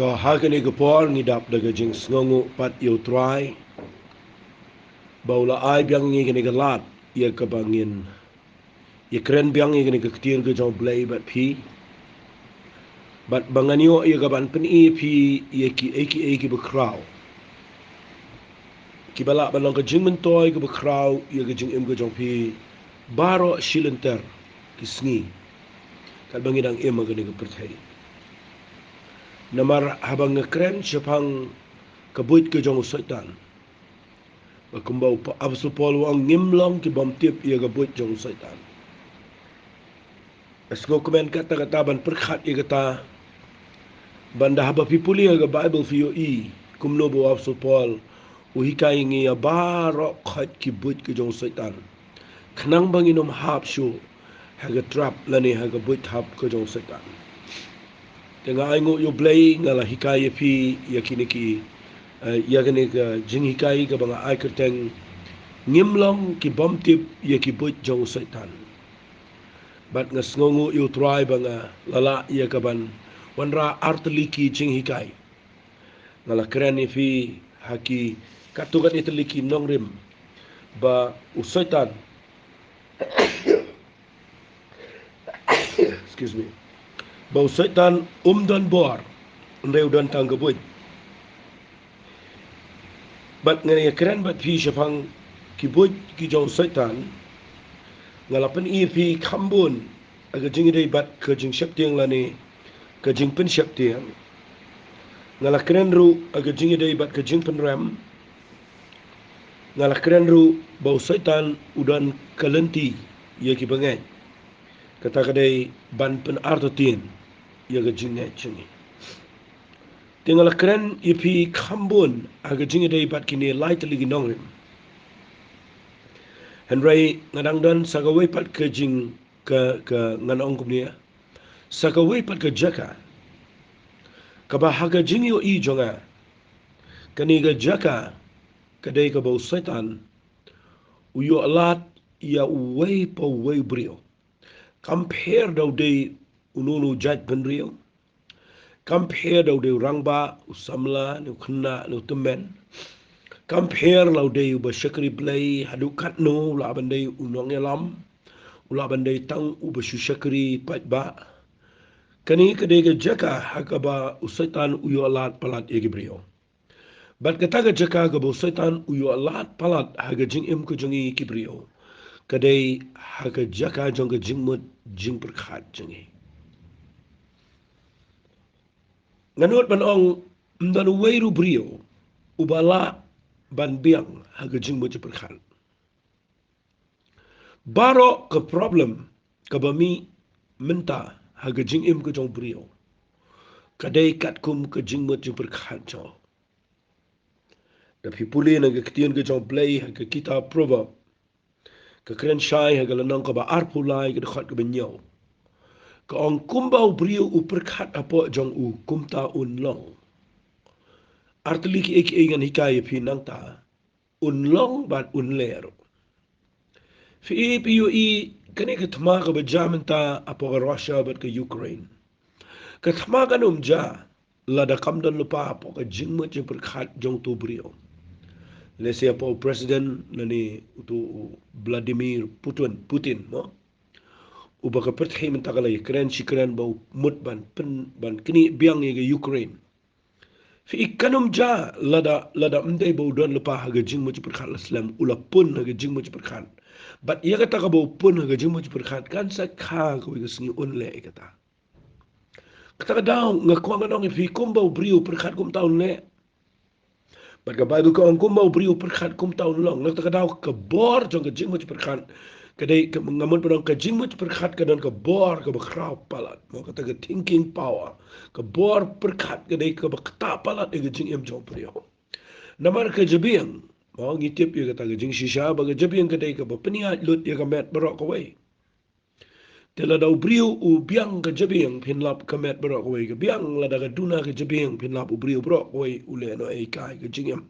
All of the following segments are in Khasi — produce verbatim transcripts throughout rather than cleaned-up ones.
Ka ha kane ka por ngi dap da ka jingsngewnguh pat ïa U Trai ba u la ai biang ïa ngi kane ka lad ïa kaba ngin ïa kren biang ïa kane ka ktien ka jong U Blei bad phi. Bad ba ngan ïoh ïa kaban pyni ïa phi ïa kiei kiei kiba khraw kiba lah ban long ka jingmyntoi kaba khraw ïa ka jingim ka jong phi baroh shi lynter ki sngi katba ngi dang im ha kane ka pyrthei. Namar haba nga kren shaphang ka buit ka jong u Soitan, ba kumba u Apostol Paul u ong, ngim long kibym tip ïa ka buit jong u Soitan. Nga sngewkmen katta katta ban pyrkhat ïa kata, ban da haba phi pule ïa ka Baibl phi ïohi kumno ba u Apostol Paul u hikai ïa ngi ïa baroh khoit ki buit ka jong u Soitan, khnang ba ngin ym hap shuh ha ka trap lane ha ka buit hap ka jong u Soitan. Te nga ainguh ïa U Blei nga la hikai ïa phi ïa kine ki, eh, ïa kane ka jinghikai kaba nga ai kyrteng, ngim long kibym tip ïa ki buit jong u Soitan. Bad nga sngewnguh ïa U Trai ba nga la lah ïa kaban wanrah artylli ki jinghikai. Nga la kren ïa phi ha ki katto katne tylli ki nongrim ba u Soitan, excuse me, ba u Soitan um don bor, hynrei u don tang ka buit. Bad ngan ïa kren bad phi shaphang ki buit ki jong u Soitan. Nga la pyni ïa phi kham bun ha ka jingïadei bad ka jingsheptieng lane ka jingpynsheptieng. Nga la kren ruh ha ka jingïadei bad ka jingpynrem. Nga la kren ruh ba u Soitan u don ka lynti ïa ki bangeit, kata ka dei ban pynartatien ïa ka jingngeit jong ngi. Te nga la kren ïa phi kham bun ha ka jingïadei bad kine lai tylli ki nongrim. Hynrei nga dang don sa kawei pat ka jing ka, ka ngan ong kumne, sa kawei pat ka jaka kaba ha ka jingïohi jong nga, kane ka jaka ka dei kaba u Soitan u ïoh lad ïa uwei pa uwei u briew. Kam pher da u dei uno uno u jaitbynriew, kam pher da u dei u rangbah, u samla ne u khynnah ne u tymmen, kam pher la u dei uba shakri Blei haduh katno, u lah ban dei u nongïalam, u lah ban dei tang uba shu shakri paidbah. Kane ka dei ka jaka ha kaba u Soitan u ïoh lad palat ïa ki briew. Bad kata ka jaka kaba u Soitan u ïoh lad palat ha ka jingim ka jong ngi ki briew, ka dei ha ka jaka jong ka jingmut jingpyrkhat jong ngi. Nga nud ban ong, ym don uwei ruh u briew uba lah ban biang ha ka jingmut jingpyrkhat. Baroh ka problem kaba mih mynta ha ka jingim ka jong u briew, ka dei katkum ka jingmut jingpyrkhat jong u. Da phi pule na ka ktien ka jong u Blei ha ka kitab Proverb, ka kren shai ha ka lynnong kaba arphew lai, ka dkhot kaba hynñiew, ka ong, kumba u briew u pyrkhat hapoh jong u, kumta un long. Artylli kiei kiei ngan hikai ïa phi nangta, un long bad un leh ruh. Phi i, phi ïohi kane ka thma kaba jia mynta hapoh ka Russia bad ka Ukraine. Ka thma kan ym jia lada kam don lypa hapoh ka jingmut jingpyrkhat jong uto u briew. Lehse hapoh u President lane uto u Vladimir Putin, Putin mo, uba ka pyrthei mynta ka la ïakren shi kren ba u mut ban pyn, ban knieh biang ïa ka Ukraine. Phi i, kan ym jia lada, lada ym dei ba u don lypa ha ka jingmut jingpyrkhat la slem, u la pun ha ka jingmut jingpyrkhat. Bad ïa kata kaba u pun ha ka jingmut jingpyrkhat kan sa kha kawei ka sngi un leh ïa kata. Kata ka daw nga kwah ngan ong ïa phi, kumba u briew u pyrkhat kumta un leh. Bad ka Baibl ka ong kumba u briew u pyrkhat kumta un long. Na kata ka daw ka bor jong ka jingmut jingpyrkhat ka dei ka, nga mut ban ong ka jingmut jingpyrkhat ka don ka bor kaba khraw palat. Mo, kata ka thinking power, ka bor pyrkhat ka dei kaba ktah palat ïa ka jingim jong u briew. Namar ka jabieng, mo, ngi tip ïa kata ka jingshisha ba ka jabieng ka dei kaba pynïaid lut ïa ka met baroh kawei. Te lada u briew u biang ka jabieng, phin lap ka met baroh kawei ka biang, lada ka duna ka jabieng, phin lap u briew baroh kawei u leh noh ei kai ka jingim.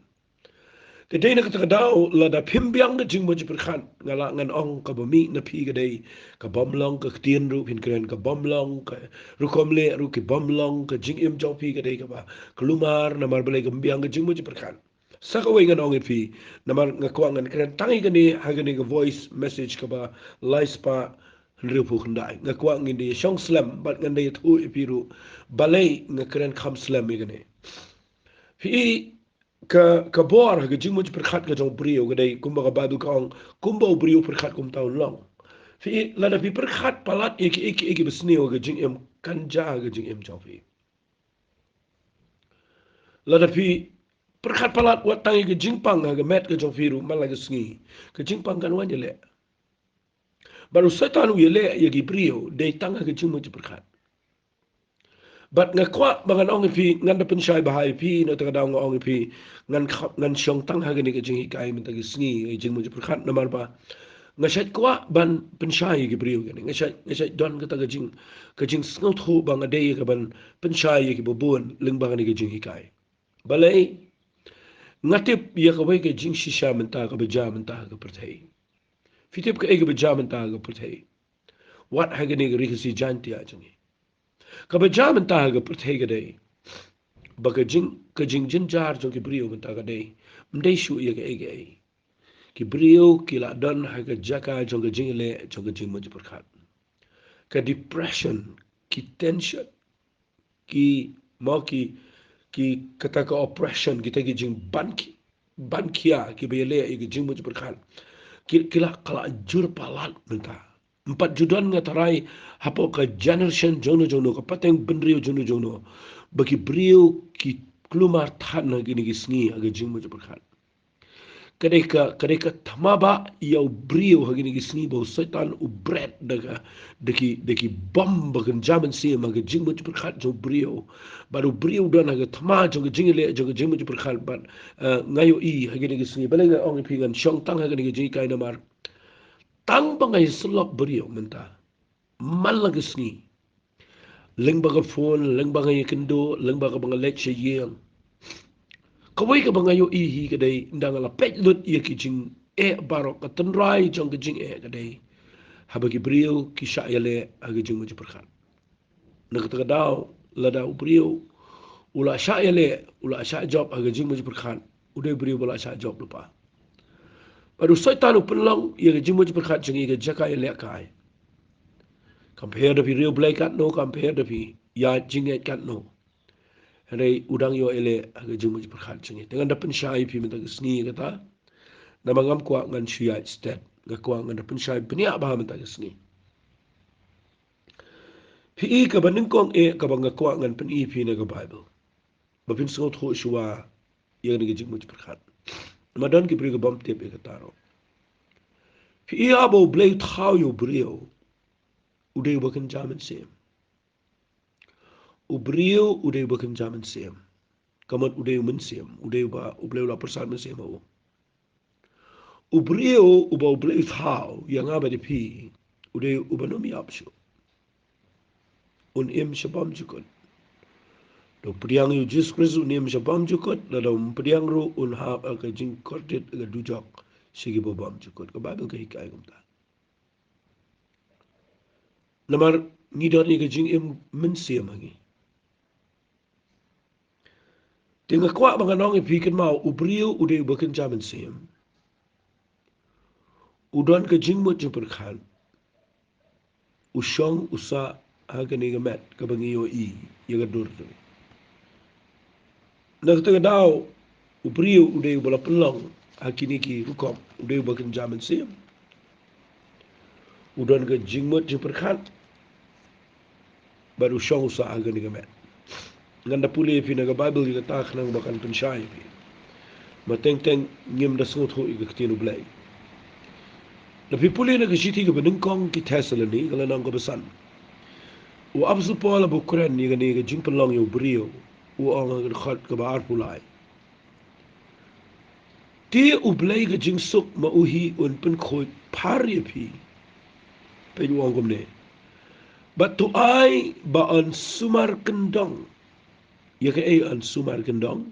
Te dei na kata ka daw, lada phim biang ka jingmut jingpyrkhat, nga lah ngan ong kaba mih na phi ka dei ka bym long, ka ktien ruh phin kren ka bym long, ka rukom leh ruh ki bym long, ka jingim jong phi ka dei kaba kulmar namar balei? Ka bym biang ka jingmut jingpyrkhat. Sa kawei ngan ong ïa phi, namar nga kwah ngan kren tang ïa kane ha kane ka voice message kaba lai spah hynriewphew khyndai. Nga kwah ngin da ïashong slem bad ngan da ïathuh ïa phi ruh balei nga kren kham slem ïa kane. Phi i, ka, ka bor ha ka jingmut jingpyrkhat ka jong u briew ka dei kumba ka Baibl ka ong, kumba u briew u pyrkhat kumta un long. Phi i, lada phi pyrkhat palat ïa kiei kiei kiba sniew ha ka jingim, kan jia ha ka jingim jong phi. Lada phi pyrkhat palat wat tang ïa ka jingpang ha ka met ka jong phi ruh man la ka sngi, ka jingpang kan wan ïaleh. Bad u Soitan u ïaleh ïa ki briew dei tang ha ka jingmut jingpyrkhat. Bad nga kwah ba ngan ong ïa phi, ngan da pynshai bha ïa phi, na kata ka daw nga ong ïa phi, ngan kha-, ngan shong tang ha kane ka jinghikai mynta ka sngi, ka jingmut jingpyrkhat namar ba nga shait kwah ban pynshai ïa ki briew kane, nga shait, nga shait don kata ka jing, ka jingsngewthuh ba nga dei ka ban pynshai ïa kiba bun lyngba kane ka jinghikai. Balei? Nga tip ïa kawei ka jingshisha mynta kaba jia mynta ha ka pyrthei. Phi tip kaei kaba jia mynta ha ka pyrthei? Wat ha kane ka ri Khasi Jaiñtia jong ngi. Kaba jia mynta ha ka pyrthei ka dei ba ka jing, ka jingjynjar jong ki briew mynta ka dei, ym dei shuh ïa kaei kaei. Ki briew ki la don ha ka jaka jong ka jingïaleh jong ka jingmut jingpyrkhat. Ka depression, ki tension, ki, mo ki, ki kata ka oppression, kita ki jingban ki, ban khia kiba ïaleh ïa ka jingmut jingpyrkhat. Ki, ki la, ka la jur palat mynta. Ym pat ju don, nga tharai, hapoh ka generation jongno jongno, ka pateng bynriew jongno jongno, ba ki briew ki kulmar than ha kine ki sngi ha ka jingmut jingpyrkhat. Ka dei ka, ka dei ka thma ba ïa u briew ha kine ki sngi ba u Soitan u bret da ka, da ki, da ki bom ba kynja mynsiem ha ka jingmut jingpyrkhat jong u briew. Bad u briew u don ha ka thma jong ka jingïaleh jong ka jingmut jingpyrkhat bad, eh, nga ïohi ha kine ki sngi. Balei nga ong ïa phi ngan shong tang ha kane ka jinghikai namar tang ba nga ïasyllok briew mynta man la ka sngi, lyngba ka phone, lyngba nga ïakynduh, lyngba kaba nga leit sha ïing, kawei kaba nga ïohi hi ka dei, ynda nga la peit lut ïa ki jingeh baroh, ka tynrai jong ka jingeh ka dei haba ki briew ki shah ïaleh ha ka jingmut jingpyrkhat. Na kata ka daw, lada u briew u la shah ïaleh, u la shah jop ha ka jingmut jingpyrkhat, u dei u briew ba la shah jop lypa. Bad u Soitan u pynlong ïa ka jingmut jingpyrkhat jong ngi ka jaka ïalehkai. Kam pher da phi riewblei katno, kam pher da phi ïa jingngeit katno, hynrei u dang ïoh ïaleh ha ka jingmut jingpyrkhat jong ngi. Te ngan da pynshai ïa phi mynta ka sngi ïa kata. Namar ngam kwah ngan shu ïaid stet, nga kwah ngan da pynshai bniah bha mynta ka sngi. Phi i, kaba nyngkong eh kaba nga kwah ngan pyni ïa phi na ka Baibl ba phin sngewthuh shuwa ïa kane ka jingmut jingpyrkhat. Namar don ki briew ki bym tip ïa kata ruh. Phi i, haba U Blei u thaw ïa u briew, u dei uba kynja mynsiem. U briew u dei uba kynja mynsiem. Ka mut u dei u mynsiem, u dei uba U Blei u la pyrsad mynsiem ha u. U briew uba U Blei u thaw ïa nga bad ïa phi, u dei uba nym ïap shuh. Un im sha bymjukut. Da u pdiang ïa u Jisu Khrist un im sha bymjukut, lada um pdiang ruh un hap ha ka jingkordit, ha ka dujok, sha kiba bymjukut. Ka Baibl ka hikai kumta. Namar ngi don ïa ka jingim mynsiem ha ngi. Te nga kwah ba ngan ong ïa phi, kynmaw, u briew u dei uba kynja mynsiem. U don ka jingmut jingpyrkhat. U shong u sah ha kane ka met kaba ngi ïohi ïa ka dur te. Na kata ka daw, u briew u dei uba la pynlong ha kine ki rukom, u dei uba kynja mynsiem. U don ka jingmut jingpyrkhat bad u shong u sah ha kane ka met. Ngan da pule ïa phi na ka Baibl ïa kata khnang ba kan pynshai ïa phi. Ba teng teng ngim da sngewthuh ïa ka ktien U Blei. Da phi pule na ka shithi kaba nyngkong ki Thessaloni, ka lynnong kaba san, u Apostol Paul haba u kren ïa kane ka jingpynlong ïa u briew, u ong ha ka dkhot kaba arphew lai: Te U Blei ka jingsuk ma u hi un pynkhuid phar ïa phi. Peit, u ong kumne: Bad to ai ba yn sumar kyndong. Ïa kaei yn sumar kyndong?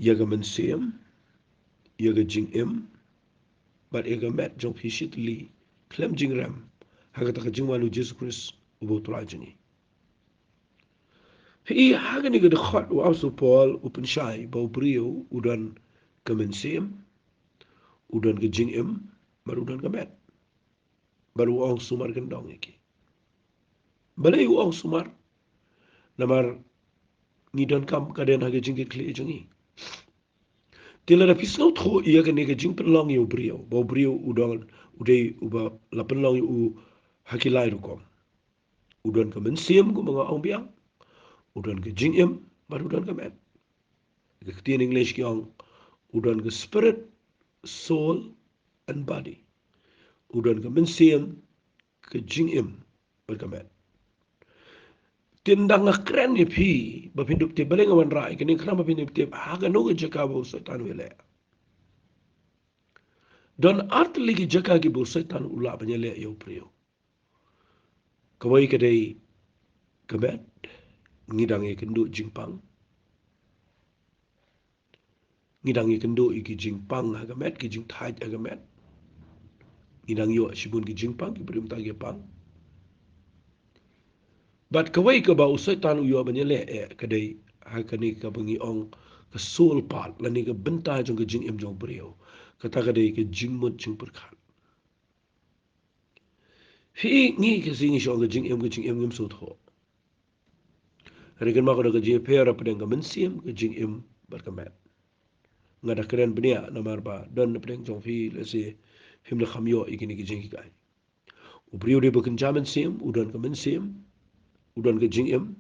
Ïa ka mynsiem. ïa ka jingim bad ïa ka met jong phi shi tylli khlem jingrem ha kata ka jingwan u Jisu Khrist uba u Trai jong ngi. Phi i ha kane ka dkhot u apostol Paul u pynshai ba u briew u don ka mynsiem, u don ka jingim bad u don ka met. Bad u ong sumar kyndong ïa ki. Balei u ong sumar? Namar ngi donkam ka dei ha ka jingkitkhlieh jong ngi. Te lada phi sngewthuh ïa kane ka jingpynlong ïa u briew, ba u briew u don, u dei uba la pynlong ïa u ha ki lai rukom. U don ka mynsiem kumba nga ong biang, u don ka jingim bad u don ka met. Ka ktien English ki ong u don ka spirit, soul and body. U don ka mynsiem, ka jingim bad ka met. Te ynda nga kren ïa phi ba phin dup tip, balei nga wanrah ïa kane, khnang ba phin dup tip ha kano ka jaka ba u Soitan u ïaleh. Don ar tylli ki jaka kiba u Soitan u lah ban ïaleh ïa u briew. Kawei ka dei ka met, ngi dang ïakynduh jingpang. Ngi dang ïakynduh ïa ki jingpang ha ka met, ki jingthait ha ka met. Ngi dang ïoh shibun ki jingpang, ki briew mynta ki pang. Bad kawei kaba u Soitan u ïoh ban ïaleh eh, ka dei ha kane kaba ngi ong ka soul part, lane ka bynta jong ka jingim jong u briew. Kata ka dei ka jingmut jingpyrkhat. Phi i ngi ka sngi ngi shu ong ka jingim, ka jingim, ngim sngewthuh. Hynrei kynmaw ka don ka jingïapher hapdeng ka mynsiem, ka jingim bad ka met. Nga da kren bniah namar ba don hapdeng jong phi lehse phim da kham ïoh ïa kine ki jinghikai. U briew u dei ba kynja mynsiem, u don ka mynsiem, u don ka jingim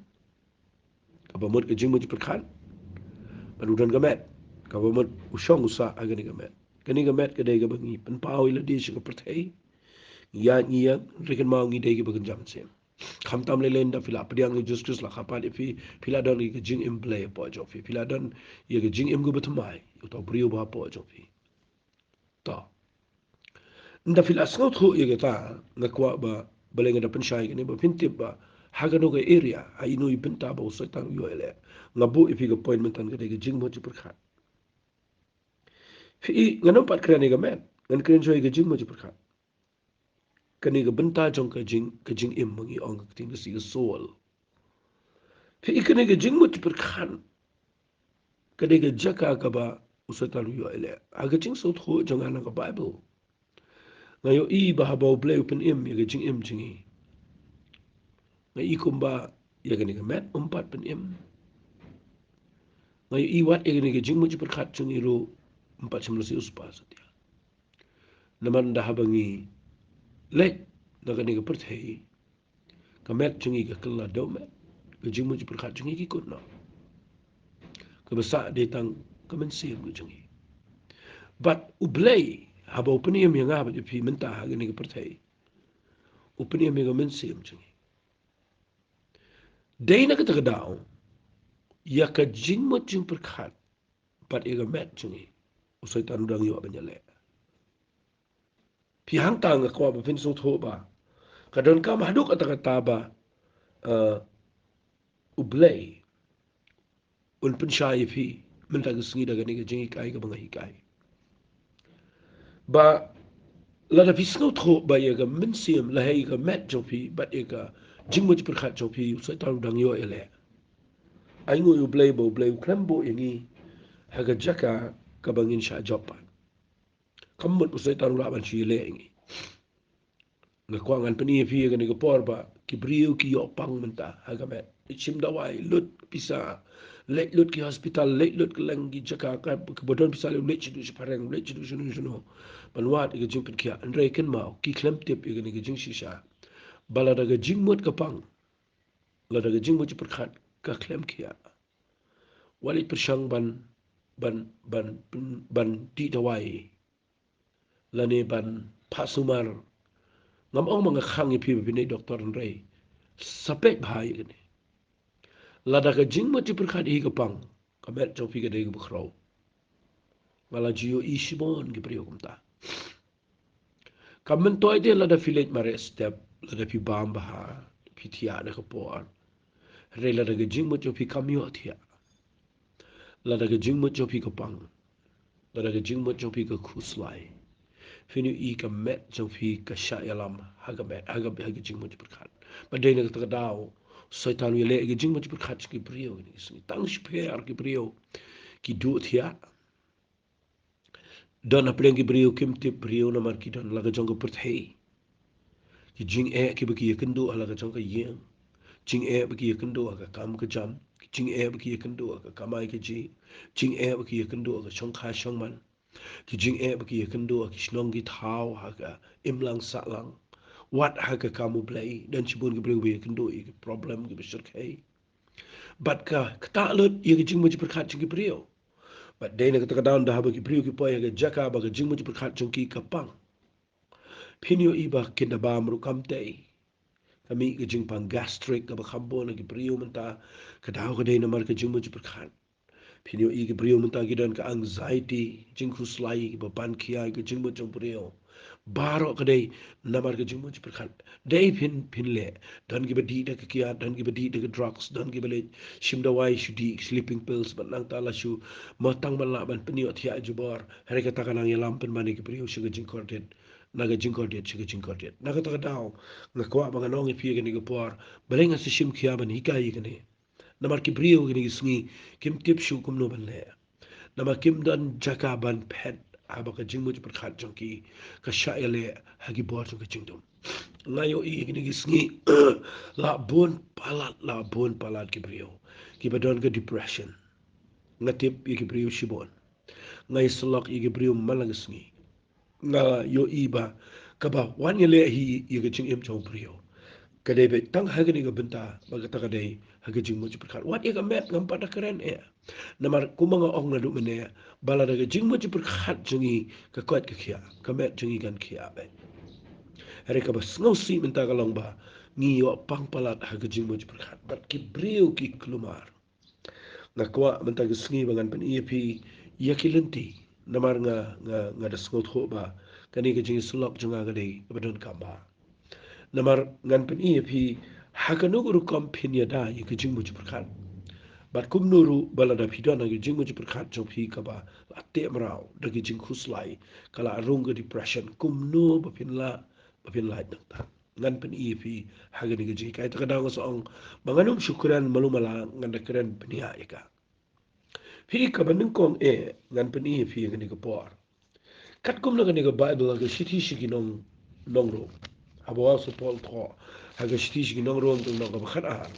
kaba mut ka jingmut jingpyrkhat, bad u don ka met kaba mut u shong u sah ha kane ka met. Kane ka met ka dei kaba ngi pynpaw ïa lade sha ka pyrthei. Ngi ïaid ngi ïeng, hynrei kynmaw ngi dei kiba kynja mynsiem. Khamtam lei lei ynda phi la pdiang ïa u Jisu Khrist, la kha pat ïa phi, phi la don ïa ka jingim Blei hapoh jong phi, phi la don ïa ka jingim kaba thymmai ïa uta u briew uba hapoh jong phi. To, ynda phi la sngewthuh ïa kata, nga kwah ba balei nga da pynshai kane, ba phin tip ba ha kano ka area, ha ino i bynta ba u Soitan u ïoh ïaleh. Nga buh ïa phi ka point mynta, ka dei ka jingmut jingpyrkhat. Phi i, ngan ym pat kren ïa ka met, ngan kren shuwa ïa ka jingmut jingpyrkhat. Kane ka bynta jong ka jing, ka jingim, ma ngi ong ka ktien Khasi ka soul. Phi i, kane ka jingmut jingpyrkhat ka dei ka jaka kaba u Soitan u ïoh ïaleh. Ha ka jingsngewthuh jong nga na ka Baibl, nga ïohi ba haba u Blei u pynim ïa ka jingim jong ngi, nga i kumba ïa kane ka met um pat pynim. Nga ïohi wat ïa kane ka jingmut jingpyrkhat jong ngi ruh um pat shym la siew spah satia. Namar ynda haba ngi leit na kane ka pyrthei, ka met jong ngi ka kylla dewmet, ka jingmut jingpyrkhat jong ngi ki kut noh. Kaba sah dei tang ka mynsiem ka jong ngi. Bad u Blei haba u pynim ïa nga bad ïa phi mynta ha kane ka pyrthei, u pynim ïa ka mynsiem jong ngi. Dei na kata ka daw, ïa ka jingmut jingpyrkhat bad ïa ka met jong ngi, u Soitan u dang ïoh ban ïaleh. Phi, hangta nga kwah ba phin sngewthuh ba ka donkam haduh katta katta ba, eh, u Blei un pynshai ïa phi mynta ka sngi da kane ka jinghikai kaba nga hikai. Ba lada phi sngewthuh ba ïa ka mynsiem, la ïa ka met jong phi bad ïa ka jingmut jingpyrkhat jong phi, u Soitan u dang ïoh ïaleh, ainguh ïa u Blei ba u Blei u khlem buh ïa ngi ha ka jaka kaba ngin shah jop pat. Kam mut u Soitan u lah ban shu ïaleh ïa ngi. Nga kwah ngan pyni ïa phi ha kane ka por ba ki briew ki ïoh pang mynta ha ka met. Leit shim dawai, lut pisa, leit lut ki hospital, leit lut kylleng ki jaka, ka, kaba don pisa, leit shaduh shaphrang, leit shaduh shano shano ban wad ïa ka jingpynkhiah. Hynrei kynmaw, ki khlem tip ïa kane ka jingshisha ba lada ka jingmut ka pang, lada ka jingmut jingpyrkhat ka khlem khiah, wat leit pyrshang ban, ban, ban, ban, ban dih dawai lane ban phah sumar. Ngam ong ba nga khang ïa phi ba phin leit doktor, hynrei sa peit bha ïa kane. Lada ka jingmut jingpyrkhat hi ka pang, ka met jong phi ka dei kaba khraw. Nga la ju ïohi shibun ki briew kumta. Kam myntoi te lada phi leit mareh step, lada phi bam bha, phi thiah da ka por. Hynrei lada ka jingmut jong phi kam ïoh thiah, lada ka jingmut jong phi ka pang, lada ka jingmut jong phi ka khuslai, phin ïohi ka met jong phi ka shah ïalam ha ka met, ha ka, ha ka jingmut jingpyrkhat. Bad dei na kata ka daw Soitan u ïaleh ïa ka jingmut jingpyrkhat jong ki briew. Tang shipher ki briew ki duh thiah. Don hapdeng ki briew kim tip briew namar ki don la ka jong ka pyrthei. Ki jingeh kiba ki ïakynduh ha la ka jong ka ïing. Jingeh ba ki ïakynduh ha ka kam ka jam. Jingeh ba ki ïakynduh ha ka kamai kajih. Jingeh ba ki ïakynduh ha ka shongkha shongman. Ki jingeh ba ki ïakynduh ha ki shnong ki thaw, ha ka imlang sahlang, wat ha ka kam U Blei. Don shibun ki briew ba ïakynduh ïa ki problem kiba shyrkhei. Bad ka ktah lut ïa ka jingmut jingpyrkhat jong ki briew. Bad dei na kata ka daw ynda haba ki briew ki poi ha ka jaka ba ka jingmut jingpyrkhat jong ki ka pang, phin ïohi ba kin da bam ruh kam tei. Ka mih ka jingpang gastric kaba kham bun ha ki briew mynta. Ka daw ka dei namar ka jingmut jingpyrkhat. Phin ïohi ki briew mynta ki don ka anxiety, jingkhuslai, kiba pan khia ïa ka jingmut jong briew. Baroh ka dei namar ka jingmut jingpyrkhat. Dei phin, phin leh. Don kiba dih da ka kiad, don kiba dih da ka drugs, don kiba leit shim dawai shu dih sleeping pills, bad nangta la shu, ma tang ban lah ban pynïoh thiah jubor. Hynrei kata ka nang ïalam pynban ïa ki briew sha ka jingkordit, na ka jingkordit sha ka jingkordit. Na kata ka daw nga kwah ba ngan ong ïa phi ha kane ka por, balei nga sa shim khia ban hikai ïa kane. Namar ki briew kine ki sngi kim tip shuh kumno ban leh. Namar kim don jaka ban phet haba ka jingmut jingpyrkhat jong ki ka shah ïaleh ha ki bor jong ka jingdum. Nga ïohi kine ki sngi la bun palat, la bun palat ki briew kiba don ka depression. Nga tip ïa ki briew shibun. Nga ïasyllok ïa ki briew man la ka sngi. Nga ïohi ba kaba wan ïaleh hi ïa ka jingim jong u briew ka dei beit tang ha kane ka bynta ba kata ka dei ha ka jingmut jingpyrkhat. Wat ïa ka met ngam pat da kren eh. Namar kumba nga ong naduh mynne, ba lada ka jingmut jingpyrkhat jong ngi ka koit ka khiah, ka met jong ngi kan khiah beit. Hynrei kaba sngewsih mynta ka long ba ngi ïoh pang palat ha ka jingmut jingpyrkhat bad ki briew ki kulmar. Nga kwah mynta ka sngi ba ngan pyni ïa phi ïa ki lynti. Namar nga, nga, nga da sngewthuh ba kane ka jingïasyllok jong nga ka dei kaba donkam bha. Namar ngan pyni ïa phi ha kano ka rukom phin ïada ïa ka jingmut jingpyrkhat. Bad kumno ruh ba lada phi don ha ka jingmut jingpyrkhat jong phi kaba la teh mraw da ka jingkhuslai, ka la rung ka depression, kumno ba phin lah, ba phin lait nangta. Ngan pyni ïa phi ha kane ka jinghikai. Ta ka daw nga sa ong ba ngan ym shu kren malu mala, ngan da kren bniah ïa ka. Phi, kaba nyngkong eh ngan pyni ïa phi ha kane ka por. Katkum na kane ka Baibl ha ka shithi sha ki nong, nong Rom. Haba u Apostol Paul u thoh ha ka shithi sha ki nong Rom, ka lynnong kaba khat ar,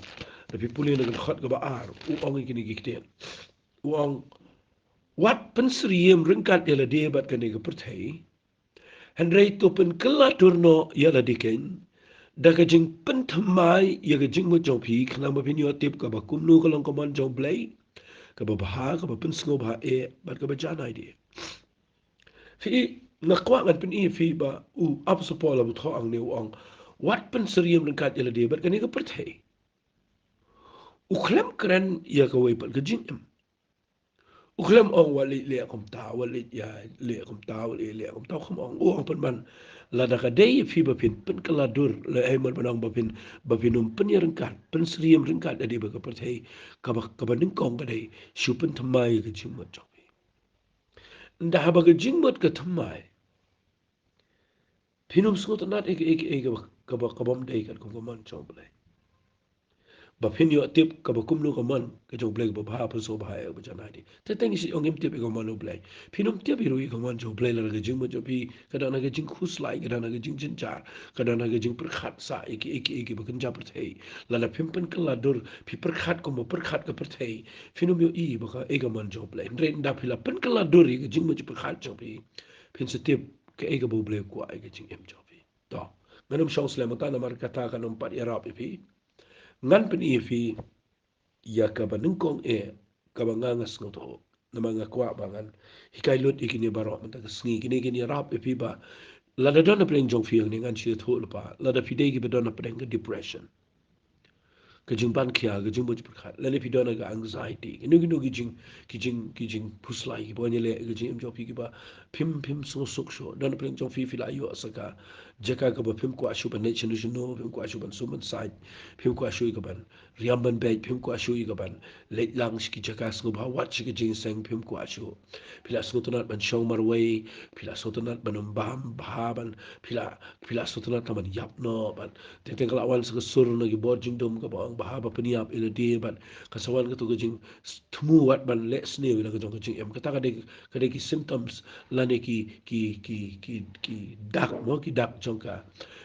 lada phi pule na ka dkhot kaba ar, u ong ïa kine ki ktien. U ong, wat pynsyriem ryngkat ïa lade bad kane ka pyrthei, hynrei to pynkylla dur noh ïa lade keiñ da ka jingpynthymmai ïa ka jingmut jong phi, khnang ba phin ïoh tip kaba kumno ka long ka mon jong U Blei, kaba bha, kaba pynsngewbha eh bad kaba janai de. Phi, nga kwah ngan pyni ïa phi ba u Apostol Paul haba u thoh hangne u ong, wat pynsyriem ryngkat ïa lade bad kane ka pyrthei. U khlem kren ïa kawei pat ka jingim. U khlem ong wat leh, leh kumta, wat leh ïa, leh kumta, wat leh, leh kumta, u khlem ong. U ong pynban, lada ka dei ïa phi ba phin pynkylla dur, lehse mut ban ong ba phin, ba phin ym pynïaryngkat, pynsyriem ryngkat ïa lade bad ka pyrthei, kaba, kaba nyngkong ka dei shu pynthymmai ïa ka jingmut jong phi. Ynda haba ka jingmut ka thymmai, phin ym sngewtynnat ïa ka, ïa ka, ïa kaba, kaba, kaba ym dei katkum ka mon jong U Blei. Ba phin ïoh tip kaba kumno ka mon ka jong U Blei, kaba bha, pynsngewbha eh, kaba janai de. Te teng shi ong ngim tip ïa ka mon U Blei. Phin ym tip ruh ïa ka mon jong U Blei lada ka jingmut jong phi ka don ha ka jingkhuslai, ka don ha ka jingjynjar, ka don ha ka jingpyrkhat sah ïa ki, ïa ki, ïa kiba kynja pyrthei. Lada phim pynkylla dur, phi pyrkhat kumba pyrkhat ka pyrthei, phin ym ïohi ba kaei ka mon jong U Blei. Hynrei ynda phi la pynkylla dur ïa ka jingmut jingpyrkhat jong phi, phin sa tip kaei kaba U Blei u kwah ïa ka jingim jong phi. To, ngan ym shong slem mynta namar kata kan ym pat ïarap ïa phi. Ngan pyni ïa phi ïa kaba nyngkong eh kaba nga, nga sngewthuh. Namar nga kwah ba ngan hikai lut ïa kine baroh mynta ka sngi. Kine kin ïarap ïa phi ba lada don hapdeng jong phi hangne, ngan shu ïathuh lypa, lada phi dei kiba don hapdeng ka depression, ka jingpan khia, ka jingmut jingpyrkhat, lane phi don ha ka anxiety, kino kino ki jing, ki jing, ki jingphuslai kiba wan ïaleh ha ka jingim jong phi kiba phim, phim sngewsuk shuh. Don hapdeng jong phi, phi la ïoh sa ka jaka kaba phim kwah shuh ban leit shano shano, phim kwah shuh ban sum ban sait, phim kwah shuh ïa kaban riam ban beit, phim kwah shuh ïa kaban leit lang sha ki jaka sngewbha, wat sha ki jingïaseng, phim kwah shuh. Phi la sngewtynnat ban shong marwei, pha la sngewtynnat ban ym bam bha, ban pha la, pha la sngewtynnat ban ïap noh, ban teng teng ka la wan sa ka sur na ki bor jingdum kaba ong bha ba pynïap ïa lade, ban ka sa wan kato ka jingthmu wat ban leh sniew ïa la ka jong ka jingim. Kata ka dei, ka dei ki symptoms lane ki, ki, ki, ki, ki dak mo, ki dak jong ka,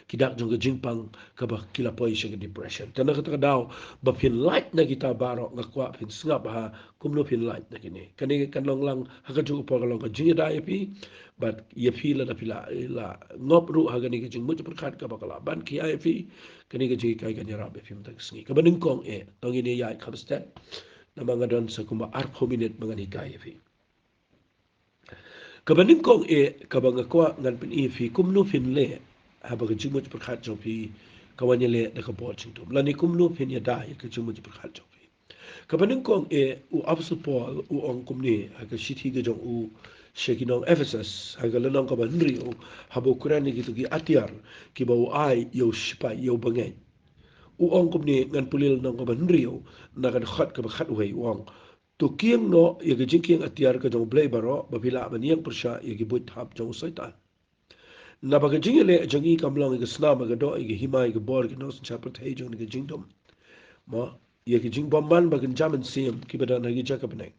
ki dak jong ka jingpang kaba ki la poi sha ka depression. Te na kata ka daw ba phin lait na kita baroh, nga kwah phin sngap ha kumno phin lait na kine. Kane kan long lang ha kajuh ka por ka long ka jingïada ïa phi. Bad ïa phi lada phi la, la ngop ruh ha kane ka jingmut jingpyrkhat kaba ka la ban khia ïa phi, kane ka jinghikai kan ïarap ïa phi mynta ka sngi. Kaba nyngkong eh, to ngin ïa ïaid kham stet, namar nga don sa kumba arphew minit ba ngan hikai ïa phi. Kaba nyngkong eh kaba nga kwah ngan pyni ïa phi kumno phin leh haba ka jingmut jingpyrkhat jong phi ka wan ïaleh da ka bor jingdum, lane kumno phin ïada ïa ka jingmut jingpyrkhat jong phi. Kaba nyngkong eh, u Apostol Paul u ong kumne ha ka shithi ka jong u sha ki nong Ephesus, ha ka lynnong kaba hynriew, haba u kren ïa kito ki atiar kiba u ai ïa u shipai, ïa u bangeit. U ong kumne, ngan pule lynnong kaba hynriew na ka dkhot kaba khatwei, u ong: To kieng noh ïa ka jingkieng atiar ka jong U Blei baroh, ba phi lah ban ïeng pyrshah ïa ki buit thap jong u Soitan. Naba ka jingïaleh jong ngi kam long ïa ka snam, ïa ka doh, ïa ka hima, ïa ka bor, ïa ka nongsynshar pyrthei jong ngi, ka jingdum, mo, ïa ka jingbymman ba kynja mynsiem kiba don ha ki jaka bneng.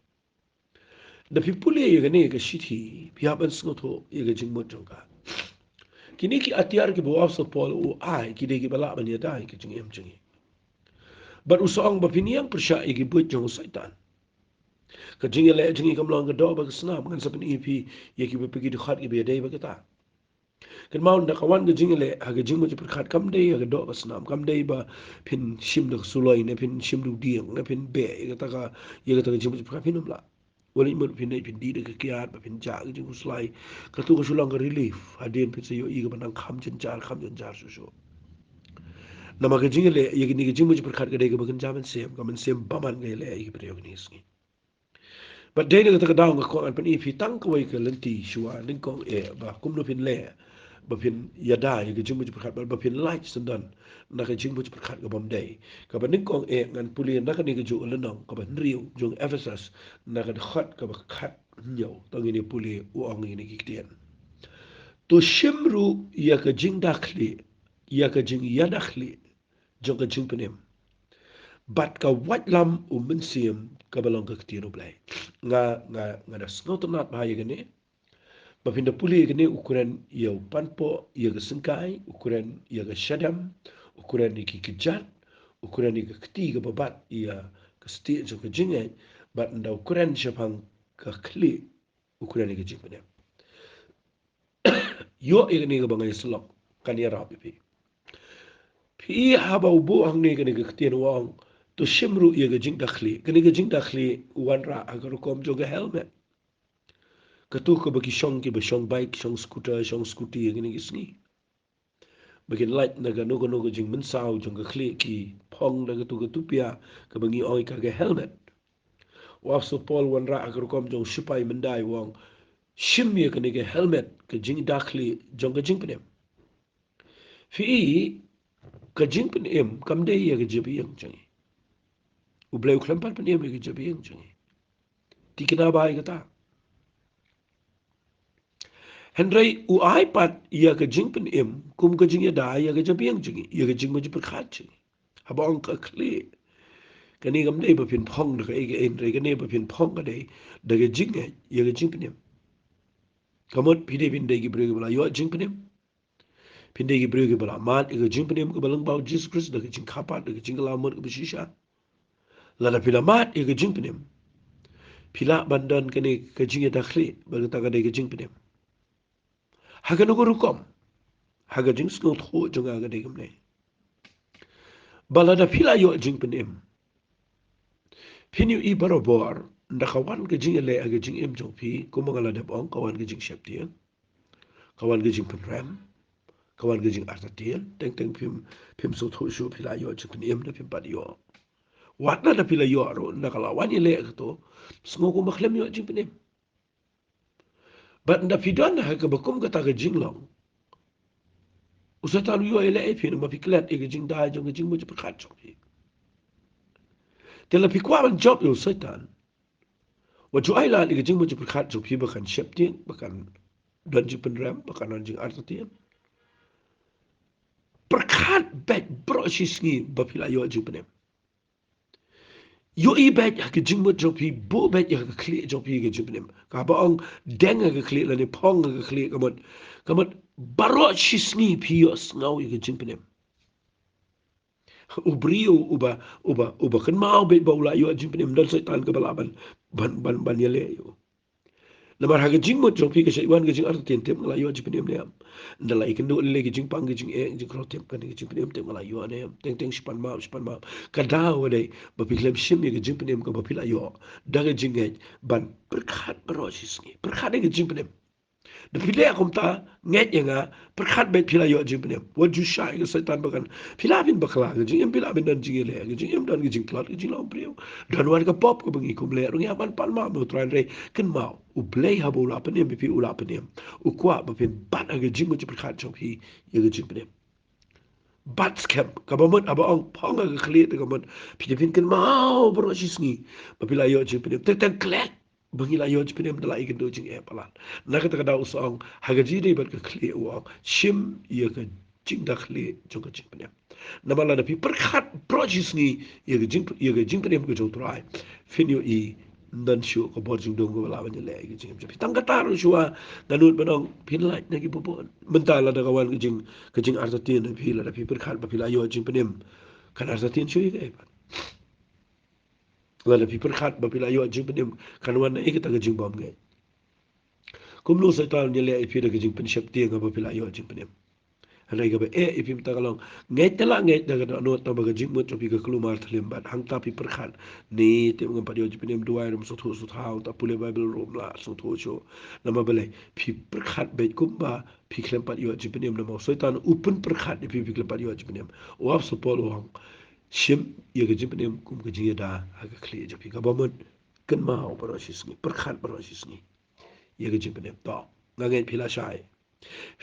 Da phi pule ïa kane ka shithi, phi hap ban sngewthuh ïa ka jingmut jong ka. Kine ki atiar kiba u Apostol Paul u ai, ki dei kiba lah ban ïada ïa ka jingim jong ngi. Bad u sa ong ba phin ïeng pyrshah ïa ki buit jong u Soitan. Ka jingïaleh jong ngi kam long ka doh bad ka snam, ngan sa pyni ïa phi ïa kiba phi ki dkhot kiba ïadei bad kata. Kynmaw, nda ka wan ka jingïaleh ha ka jingmut jingpyrkhat, kam dei ha ka doh ka snam, kam dei ba phin shim da ka suloi, ne phin shim da u dieng, ne phin beh ïa kata ka, ïa kata ka jingmut jingpyrkhat, phin ym lah. Wat leit mut phin leit phin dih da ka kiad, ba phin jah ka jingkhuslai. Kato ka shu long ka relief, hadien phin sa ïohi kaba nang kham jynjar, kham jynjar shuh shuh. Namar ka jingïaleh ïa kine ka jingmut jingpyrkhat ka dei kaba kynja mynsiem, ka mynsiem bymman ka ïaleh ïa ki briew kine ki sngi. Bad dei na kata ka daw nga kwah ngan pyni ïa phi tang kawei ka lynti shuwa, nyngkong eh, ba kumno phin leh ba phin ïada ïa ka jingmut jingpyrkhat, ba, ba phin lait syndon na ka jingmut jingpyrkhat kabym dei. Kaba nyngkong eh, ngan pule na kane kajuh ka lynnong kaba hynriew jong Ephesus, na ka dkhot kaba khathynñiew. To ngin ïa pule, u ong ïa kine ki ktien: To shim ruh ïa ka jingda khlieh, ïa ka jingïada khlieh jong ka jingpynim, bad ka waitlam u Mynsiem kaba long ka ktien U Blei. Nga, nga, nga da sngewtynnat bha ïa kane. Ba phin da pule ïa kane, u kren ïa u panpoh, ïa ka syngkai, u kren ïa ka shadem, u kren ïa ki kjat, u kren ïa ka kti kaba bat, ïa ka stieh jong ka jingngeit, bad nda u kren shaphang ka khlieh, u kren ïa ka jingpynim. Ïoh ïa kane kaba nga ïa syllok, kan ïarap ïa phi. Phi i haba u buh hangne kane ka ktien, u ong: To shim ruh ïa ka jingda khlieh. Kane ka jingda khlieh u wanrah ha ka rukom jong ka helmet. Kato kaba ki shong, kiba shong bike, shong scooter, shong scooty ïa kine ki sngi. Ba kin lait na kano kano ka jingmynsaw jong ka khlieh, ki phong da kato ka tupia kaba ngi ong ïa ka ka helmet. U Apostol Paul u wanrah ha ka rukom jong u shipai myndai, u ong: Shim ïa kane ka helmet, ka jingda khlieh jong ka jingpynim. Phi i, ka jingpynim kam dei ïa ka jabieng jong ngi. U Blei u khlem pat pynim ïa ka jabieng jong ngi. Thikna bha ïa kata. Hynrei u ai pat ïa ka jingpynim kum ka jingïada ïa ka jabieng jong ngi, ïa ka jingmut jingpyrkhat jong ngi. Haba ong ka khlieh, kane kam dei ba phin phong da kaei kaei, hynrei kane ba phin phong ka dei da ka jingngeit ïa ka jingpynim. Ka mut phi dei, phin dei ki briew kiba la ïoh jingpynim. Phin dei ki briew kiba la mad ïa ka jingpynim kaba lyngba u Jisu Khrist, da ka jingkyrpad, da ka jingkylla mut kaba shisha. Lada phi la mad ïa ka jingpynim, phi lah ban don kane ka jingïada khlieh, ba kata ka dei ka jingpynim. Ha kano ka rukom? Ha ka jingsngewthuh jong nga ka dei kumne. Ba lada phi la ïoh jingpynim, phin ïohi barabor, nda ka wan ka jingïaleh ha ka jingim jong phi, kumba nga la dep ong, ka wan ka jingsheptieng, ka wan ka jingpynrem, ka wan ka jingartatien. Teng teng phim, phim sngewthuh shuh phi la ïoh jingpynim ne phim pat ïoh. Wat lada phi la ïoh ruh, nda ka la wan ïaleh kato, sngew kumba khlem ïoh jingpynim. Bad nda phi don ha kaba kum kata ka jinglong, U Soitan u ïoh ïaleh ïa phi namar phi klet ïa ka jingdai jong ka jingmut jingpyrkhat jong phi. Te la phi kwah ban jop ïa u Soitan, wat ju ai lad ïa ka jingmut jingpyrkhat jong phi ba kan sheptieng, ba kan don jingpynrem, ba kan don jingartatien. Pyrkhat beit baroh shi sngi ba phi la ïoh jingpynim. Ïohi beit ha ka jingmut jong phi, buh beit ha ka khlieh jong phi ka jingpynim. Kaba ong deng ha ka khlieh lane phong ha ka khlieh, ka mut, ka mut baroh shi sngi phi ïohsngew ïa ka jingpynim. U briew uba, uba, uba kynmaw beit ba u la ïoh jingpynim, don Soitan kaba lah ban, ban, ban, ban ïaleh ïa u. Namar ha ka jingmut jong phi ka shait wan ka jingartatien, tip nga la ïoh jingpynim ne em. Ynda la ïakynduh lei lei ka jingpang ka jingeh, jingkyrpad, tip kane ka jingpynim, tip nga la ïoh ne em. Teng teng shipan map, shipan map. Ka daw ka dei ba phi khlem shim ïa ka jingpynim kaba phi la ïoh da ka jingngeit ban pyrkhat baroh shi sngi. Pyrkhat ïa ka jingpynim. Da phi leh kumta, ngeit ïa nga, pyrkhat beit phi la ïoh jingpynim. Wat ju shah ïa ka Soitan ba kan, phi lah ban bakla, ka jingim phi lah ban don jingïaleh, ka jingim don ka jingtlot, ka jinglong briew. Don wat ka pop kaba ngi kum leh ruh ngi hap ban pan map na U Trai, hynrei kynmaw, U Blei haba u la pynim ïa phi, u la pynim, u kwah ba phin bat ha ka jingmut jingpyrkhat jong phi ïa ka jingpynim. Bat skhem, kaba mut haba ong phong ha ka khlieh te ka mut phi dei phin kynmaw baroh shi sngi ba phi la ïoh jingpynim. Teng teng klet ba ngi la ïoh jingpynim, da la ïakynduh jingeh palat. Na kata ka daw u sa ong ha ka jingïadei bad ka khlieh, u ong shim ïa ka jingdakhlieh jong ka jingpynim. Namar lada phi pyrkhat baroh shi sngi ïa ka jing, ïa ka jingpynim ka jong U Trai, phin ïohi, ym don shuh ka bor jingdum kaba lah ban ïaleh ïa ka jingim jong phi. Tang kata ruh shuwa nga nud ban ong phin lait na ki bubun. Mynta lada ka wan ka jing, ka jingartatien ha phi, lada phi pyrkhat ba phi la ïoh jingpynim, kan artatien shuh ïa kaei pat? Lada phi pyrkhat ba phi la ïoh jingpynim, kan wan na ei kata ka jingbymngeit? Kumno Soitan un ïaleh ïa phi da ka jingpynsheptieng haba phi la ïoh jingpynim? Hynrei kaba eh ïa phi mynta ka long, ngeit te la ngeit da ka dohnud, tangba ka jingmut jong phi ka kulmar thlem bad hangta phi pyrkhat, ne tip ngam pat ïoh jingpynim, duwai ruh ym sngewthuh sngewthaw, ta pule Baibl ruh ym lah sngewthuh shuh. Namar balei? Phi pyrkhat beit kumba phi khlem pat ïoh jingpynim, namar u Soitan u pynpyrkhat ïa phi, phi khlem pat ïoh jingpynim. U Apostol Paul u ong, shim ïa ka jingpynim kum ka jingïada ha ka khlieh jong phi. Kaba mut, kynmaw baroh shi sngi, pyrkhat baroh shi sngi ïa ka jingpynim. To, nga ngeit phi la shai.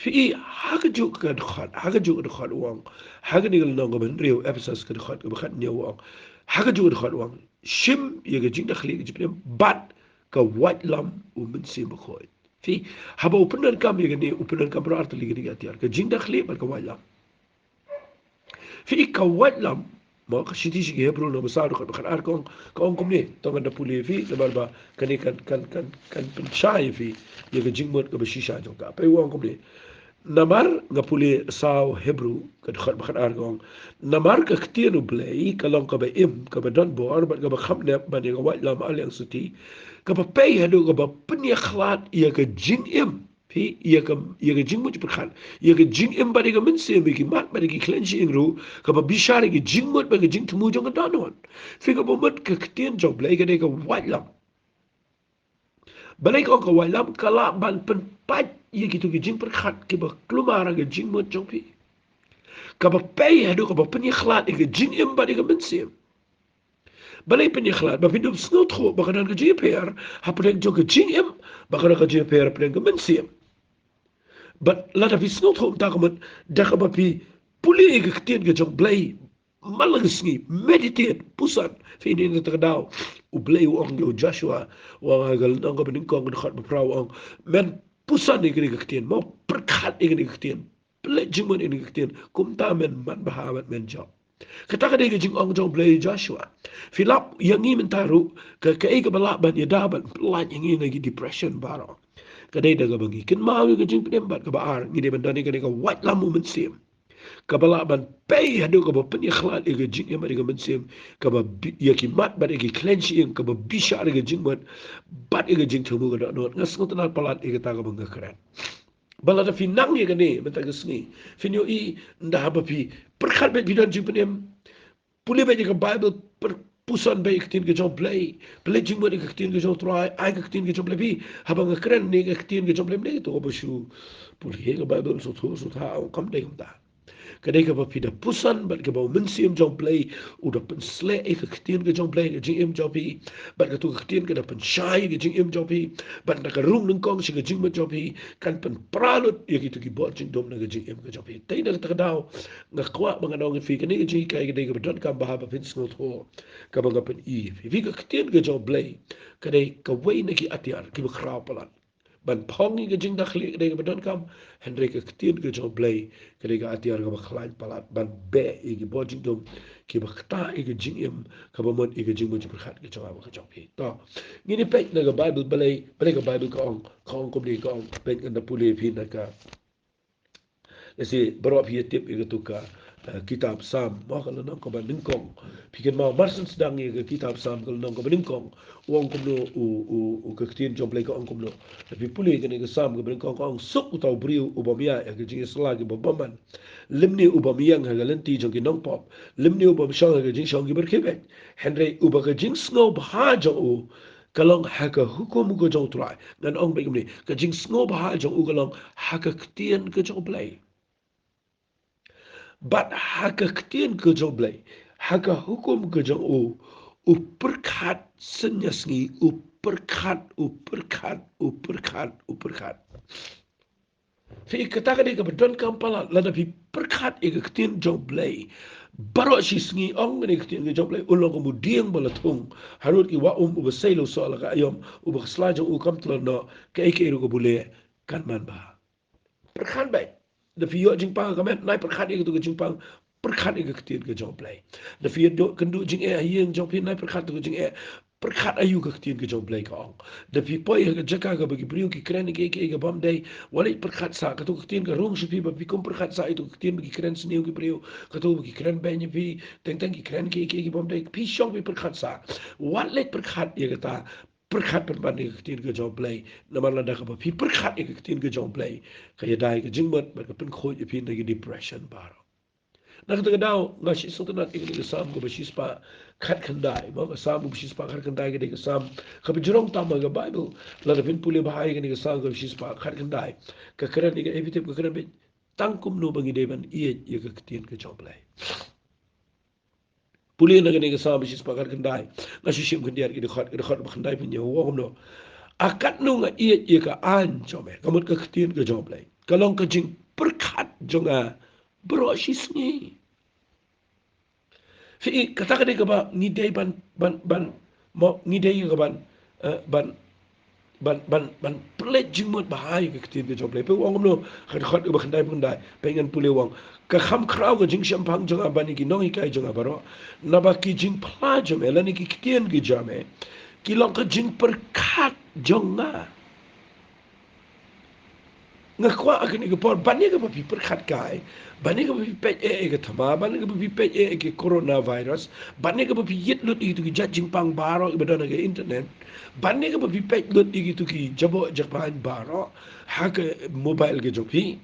Phi i ha kajuh ka dkhot, ha kajuh ka dkhot u ong, ha kane ka lynnong kaba hynriew Ephesos ka dkhot kaba khathynñiew u ong, ha kajuh ka dkhot u ong, shim ïa ka jingdakhlieh ka jingpynim bad ka waitlam u Mynsiem Bakhuid. Phi, haba u pyndonkam ïa kane, u pyndonkam baroh artylli kine ki atiar, ka jingdakhlieh bad ka waitlam. Phi i ka waitlam, mo, ka shithi sha ki Hebru lynnong ba saw dkhot ba khatar ka ong, ka ong kumne, to ngan da pule ïa phi, namar ba kane kan, kan, kan, kan pynshai ïa phi ïa ka jingmut kaba shisha jong ka. Phi, u ong kumne. Namar nga pule saw Hebru ka dkhot ba khatar ka ong, namar ka ktien U Blei ka long kaba im, kaba don bor bad kaba kham nep ban ïa ka waitlam ha liang shuti, kaba pei haduh kaba pynïakhlad ïa ka jingim. Phi, ïa ka, ïa ka jingmut jingpyrkhat, ïa ka jingim bad ïa ka mynsiem, ïa ki mat bad ïa ki khlaiñ shyieng ruh, kaba bishar ïa ka jingmut bad ka jingthmu jong ka dohnud. Phi, kaba mut ka ktien jong U Blei ka dei ka waitlam. Balei ka ong ka waitlam? Ka lah ban pynpait ïa kito ki jingpyrkhat kiba kulmar ha ka jingmut jong phi, kaba pei haduh kaba pynïakhlad ïa ka jingim bad ïa ka mynsiem. Balei pynïakhlad? Ba phin ym sngewthuh ba ka don ka jingïapher hapdeng jong ka jingim bad ka don ka jingïapher hapdeng ka mynsiem. Bad lada phi sngewthuh mynta ka mut da kaba phi pule ïa ka ktien ka jong U Blei man la ka sngi, meditate, puson. Phi, na kata ka daw U Blei u ong ïa u Joshua, u ong ha ka lynnong kaba nyngkong ka dkhot ba phra u ong, men puson ïa kane ka ktien, mo, pyrkhat ïa kane ka ktien, pynleit jingmut ïa kane ka ktien, kumta men manbha bad men jop. Kata ka dei ka jingong jong U Blei ïa u Joshua. Phi, lap ïa ngi mynta ruh, ka, kaei kaba lah ban ïada ban pynlait ïa ngi na ki depression baroh? Ka dei da kaba ngi kynmaw ïa ka jingpynim bad kaba ar, ngi dei ban don ïa kane ka waitlam u Mynsiem, kaba lah ban pei haduh kaba pynïakhlad ïa ka jingim bad ïa ka mynsiem, kaba bi-, ïa ki mat bad ïa ki khlaiñ shyieng, kaba bishar ïa ka jingmut bad ïa ka jingthmu ka dohnud. Nga sngewtynnad palat ïa kata kaba nga kren. Ba lada phi nang ïa kane mynta ka sngi, phin ïohi, ynda haba phi pyrkhat beit phi don jingpynim, pule beit ïa ka Baibl, pur-, puson beit ïa ka ktien ka jong U Blei, pynleit jingmut ïa ka ktien ka jong U Trai, ai ka ktien ka jong U Blei. Phi, haba nga kren ne ka ktien ka jong U Blei, ne to ba shu pule ïa ka Baibl sngewthuh sngewthaw, kam dei kumta. Ka dei kaba phi da puson, bad kaba u Mynsiem jong Blei u da pynsleh ïa ka ktien ka jong Blei ha ka jingim jong phi, bad katu ka ktien ka da pynshai ïa ka jingim jong phi, bad na ka rung nyngkong sha ka jingmut jong phi, kan pynpra lut ïa kitu ki bor jingdum na ka jingim ka jong phi. Te na kata ka daw, nga kwah ba ngan ong ïa phi, kane ka jinghikai ka dei kaba donkam bha ba phin sngewthuh, kaba nga pyni ïa phi. Phi, ka ktien ka jong Blei ka dei kawei na ki atiar kiba khraw palat. Ban phong ïa ka jingdakhlieh ka dei kaba donkam, hynrei ka ktien ka jong Blei ka dei ka atiar kaba khlaiñ palat ban beh ïa ki bor jingdum kiba ktah ïa ka jingim, kaba mut ïa ka jingmut jingpyrkhat ka jong nga bad ka jong phi. To, ngin ïa peit na ka Baibl, balei, balei ka Baibl ka ong, ka ong kumne, ka ong, peit, ngan da pule ïa phi na ka Lehse baroh phi ïa tip ïa katu ka, eh, kitab Salm, mo, ka lynnong kaba nyngkong. Phi kynmaw, mar shen sdang ïa ka kitab Salm ka lynnong kaba nyngkong, u ong kumno, u, u, u, ka ktien jong Blei ka ong kumno. Lada phi pule ïa kane ka Salm kaba nyngkong, ka ong, suk uta u briew u bym ïaid ha ka jingïasylla kiba bymman, lymne u bym ïeng ha ka lynti jong ki nongpop, lymne u bym shong ha ka jingshong kiba rkhie beit. Hynrei uba ka jingsngewbha jong u ka long ha ka hukum ka jong u Trai. Ngan ong beit kumne, ka jingsngewbha jong u ka long ha ka ktien ka jong Blei. Bad ha ka ktien ka jong Blei, ha ka hukum ka jong u, u pyrkhat synñia sngi, u pyrkhat, u pyrkhat, u pyrkhat, u pyrkhat. Phi, kata ka dei kaba donkam palat, lada phi pyrkhat ïa ka ktien jong Blei baroh shi sngi, ong kane ka ktien ka jong Blei, u long kum u dieng ba la thung harud ki wah um, uba sei la u soh la ka aïom, uba ka sla jong u kam tlot noh, kaei kaei ruh kaba u leh kan manbha. Pyrkhat beit. Lada phi ïoh jingpang ha ka met, nai pyrkhat ïa katu ka jingpang, pyrkhat ïa ka ktien ka jong Blei. Lada phi ïoh kynduh jingeh ha ïing jong phi, nai pyrkhat ïa katu ka jingeh, pyrkhat aïu ka ktien ka jong Blei ka ong. Lada phi poi ha ka jaka kaba ki briew ki kren ïa kiei kiei ki bym dei, wat leit pyrkhat sah, katu ka ktien ka rung sha phi ba phi kum pyrkhat sah ïa katu ka ktien ba ki kren sniew ki briew, katu ba ki kren beiñ ïa phi, teng teng ki kren kiei kiei ki bym dei, phi shong phi pyrkhat sah. Wat leit pyrkhat ïa kata, pyrkhat pynban ïa ka ktien ka jong Blei, namar lada kaba phi pyrkhat ïa ka ktien ka jong Blei, ka ïada ïa ka jingmut bad ka pynkhuid ïa phi na ki depression baroh. Na kata ka daw, nga sngewtynnat ïa kane ka Salm kaba shispah khatkhyndai, mo, ka Salm kaba shispah khatkhyndai ka dei ka Salm kaba jrong tam ha ka Baibl. Lada phin pule bha ïa kane ka Salm kaba shispah khatkhyndai, ka kren ïa ka, eh, phi tip ka kren beit, tang kumno ba ngi dei ban ïeit ïa ka ktien ka jong Blei. Pule na kane ka Salm ba shispah khatkhyndai. Nga shu shim khyndiat ki dkhot, ki dkhot ba khyndai, pynïaw, u ong kumno: A katno nga ïeit ïa ka aiñ jong me, ka mut ka ktien ka jong Blei, ka long ka jingpyrkhat jong nga baroh shi sngi. Phi, kata ka dei kaba ngi dei ban, ban, ban, mo, ngi dei ka ban, eh, ban, ban, ban, ban pynleit jingmut bha ïa ka ktien ka jong Blei. Peit u ong kumno, ha ka dkhot kaba khyndai, khyndai. Peit, ngan pule, u ong: Ka kham khraw ka jingshemphang jong nga ban ïa ki nonghikai jong nga baroh, naba ki jingphla jong me lane ki ktien ki jong me ki long ka jingpyrkhat jong nga. Nga kwah ha kane ka por, ban ïa kaba phi pyrkhat kai, ban ïa kaba phi peit eh ïa ka thma, ban ïa kaba phi peit eh ïa ka coronavirus, ban ïa kaba phi ïit lut ïa kitu ki jait jingpang baroh kiba don ha ka internet, ban ïa kaba phi peit lut ïa kitu ki jaboh japaiñ baroh ha ka mobile ka jong phi,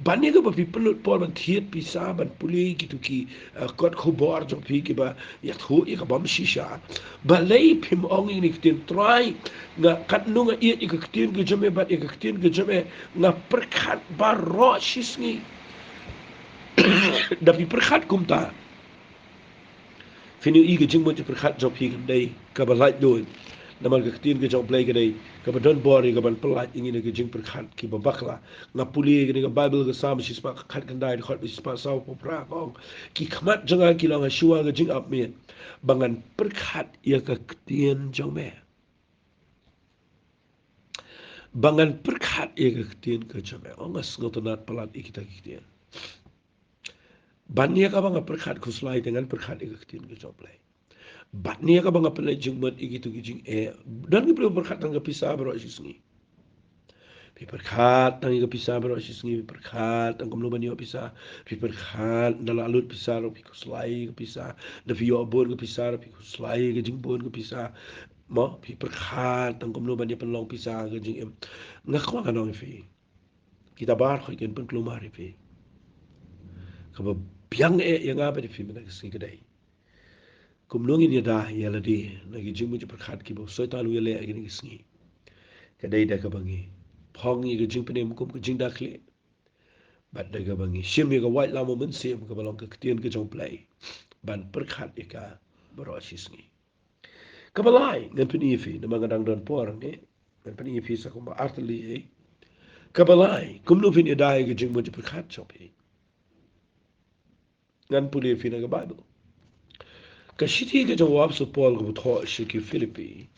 ban ïa kaba phi pynlut por ban thied pisa ban pule ïa kitu ki, eh, kot khubor jong phi kiba ïathuh ïa ka bym shisha. Balei phim ong ïa kane ka ktien, Trai, nga katno nga ïeit ïa ka ktien ka jong me bad ïa ka ktien ka jong me nga pyrkhat baroh shi sngi. Da phi pyrkhat kumta, phin ïohi ka jingmut jingpyrkhat jong phi kan dei kaba laitluid. Namar ka ktien ka jong Blei ka dei kaba don bor ïa ka ban pynlait ïa ngi na ka jingpyrkhat kiba bakla. Nga pule ïa kane ka Baibl, ka Salm shispah khatkhyndai, dkhot ba shispah sawphew phra, ka ong: Ki khmat jong nga ki long ha shuwa ka jingap miet, ba ngan pyrkhat ïa ka ktien jong me. Ba ngan pyrkhat ïa ka ktien ka jong me. Ong, nga sngewtynnat palat ïa kita ki ktien. Ban ïa kaba nga pyrkhat khuslai te ngan pyrkhat ïa ka ktien ka jong Blei. Ban ïa kaba nga pynleit jingmut ïa kitu ki jingeh. Don ki briew pyrkhat tang ka pisa baroh shi sngi. Phi pyrkhat tang ïa ka pisa baroh shi sngi, phi pyrkhat tang kumno ban ïoh pisa, phi pyrkhat, nda la lut pisa ruh phi khuslai ïa ka pisa, nda phi ïoh bun ka pisa ruh phi khuslai ïa ka jingbun ka pisa. Mo, phi pyrkhat tang kumno ban ïa pynlong pisa ha ka jingim. Nga kwah ngan ong ïa phi, kita baroh kin pynkulmar ïa phi. Kaba biang eh ïa nga bad ïa phi mynta ka sngi ka dei kumno ngin ïada ïa lade na ki jingmut jingpyrkhat kiba u Soitan u ïaleh ha kine ki sngi. Ka dei da kaba ngi phong ïa ka jingpynim kum ka jingdakhlieh. Bad da kaba ngi shim ïa ka waitlam u Mynsiem kaba long ka ktien ka jong U Blei ban pyrkhat ïa ka baroh shi sngi. Kaba lai, ngan pyni ïa phi, namar nga dang don por hangne, ngan pyni ïa phi sa kumba artylli ei. Kaba lai, kumno phin ïada ïa ka jingmut jingpyrkhat jong phi. Ngan pule ïa phi na ka Baibl. Ka shithi ka jong u Apostol Paul kaba thoh sha ki Philippi,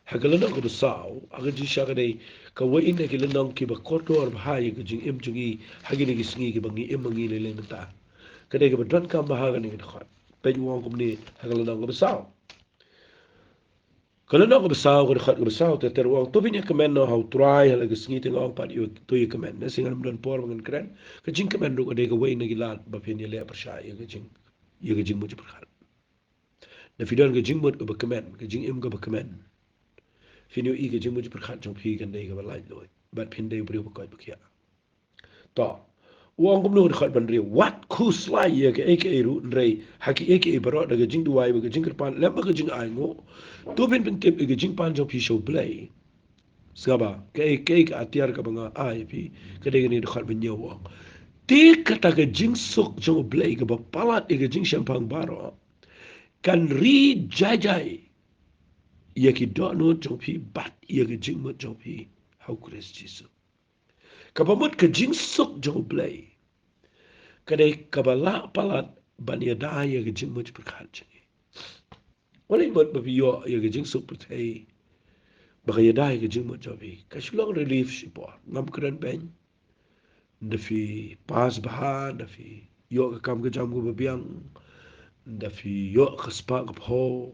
ha ka lynnong kaba saw, ha ka jingshisha ka dei kawei na ki lynnong kiba kordor bha ïa ka jingim jong ngi ha kine ki sngi kiba ngi im ma ngi lei lei mynta. Ka dei kaba donkam bha ha kane ka dkhot. Peit u ong kumne ha ka lynnong kaba saw. Ka lynnong kaba saw, ka dkhot kaba saw, te ter u ong, to phin ïa kmen noh ha U Trai ha la ka sngi, te nga ong pat, ïa to ïa kmen. Ngan sa ym don por ba ngan kren. Ka jingkmen ruh ka dei kawei na ki lad ba phin ïaleh pyrshah ïa ka jing, ïa ka jingmut jingpyrkhat. Da phi don ka jingmut kaba kmen, ka jingim kaba kmen, phin ïohi ka jingmut jingpyrkhat jong phi kan dei kaba laitluid. Bad phin dei u briew ba koit ba khiah. To, u ong kumno ha ka dkhot ba hynriew, wat khuslai ïa kaei kaei ruh, hynrei ha kiei kiei baroh da ka jingduwai bad ka jingkyrpad lem bad ka jingainguh, to phin pyntip ïa ka jingpan jong phi sha U Blei. Sngap bha, kaei kaei ka atiar kaba nga ai ïa phi, ka dei kane ka dkhot ba hynñiew u ong. Te kata ka jingsuk jong U Blei kaba palat ïa ka jingshemphang baroh kan ri jai jai ïa ki dohnud jong phi bad ïa ka jingmut jong phi ha U Khrist Jisu. Kaba mut ka jingsuk jong U Blei ka dei kaba lah palat ban ïada ïa ka jingmut jingpyrkhat jong ngi. Wat la mut ba phi ïoh ïa ka jingsuk pyrthei ba ka ïada ïa ka jingmut jong phi, ka shu long relief shipor, ngam kren beiñ. Da phi pass bha, da phi ïoh ka kam ka jam kaba biang, da phi ïoh ka spah ka phew,